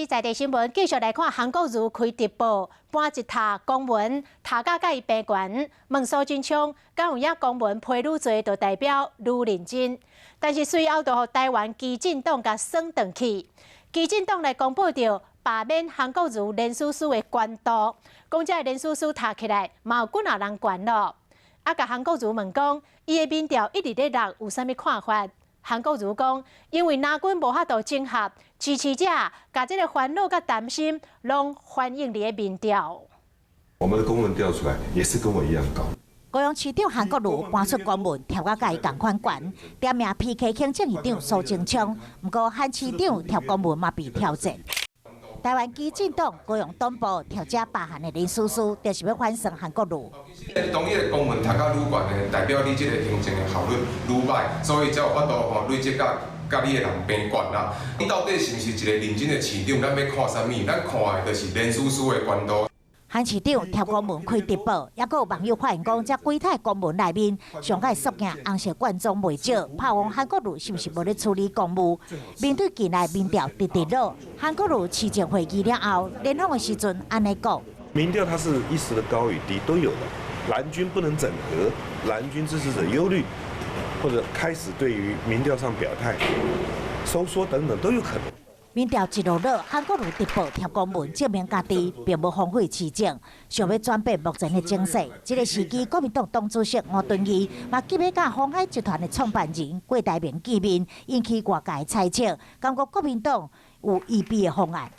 視在地新聞繼續來看韓國瑜開直播，搬一疊公文，讀甲佮伊平懸，問蘇貞昌，敢有影公文批愈濟，就代表愈認真。但是隨後就予台灣基進黨共耍轉去，基進黨來公布著罷免韓國瑜連史書的懸度，講這个連史書讀起來嘛有幾若人懸囉。啊，共韓國瑜問講，伊的民調一直咧落，有啥物看法？韓國瑜講，因為藍軍無法度整合支持者，共這个煩惱佮擔心，攏反映佇咧民調。我們的公文調出來也是跟我一樣高。高雄市長韓國瑜搬出公文，貼甲佮伊仝款懸，點名 PK 行政院長蘇貞昌。毋過韓市長貼公文嘛被挑戰。台灣基進黨高雄黨部貼這罷韓的連史書，就是欲反算韓國瑜。當你的公文讀甲愈懸的，代表你這个行政的效率愈䆀，所以才有法度吼累積佮佮你的人平懸啦。你到底是毋是一个認真的市長？咱欲看啥物？咱看的就是連史書的懸度。韓市長貼公文開直播，猶閣有網友發現講，這幾疊公文內面上蓋索件紅色罐裝袂少，炮轟韓國瑜是毋是無咧處理公務？面對近來民調直直落，韓國瑜市政會議了後，聯訪的時陣按呢講：民調它是一時的高與低都有的，藍軍不能整合，藍軍支持者憂慮，或者開始對於民調上表態、收縮等等都有可能。民調一路落，韓國瑜直播貼公文證明家己並無荒廢市政，想欲轉變目前的情勢。這个時機，國民黨黨主席吳敦義嘛急欲佮鴻海集團的創辦人郭台銘見面，引起外界猜測，感覺國民黨有預備的方案。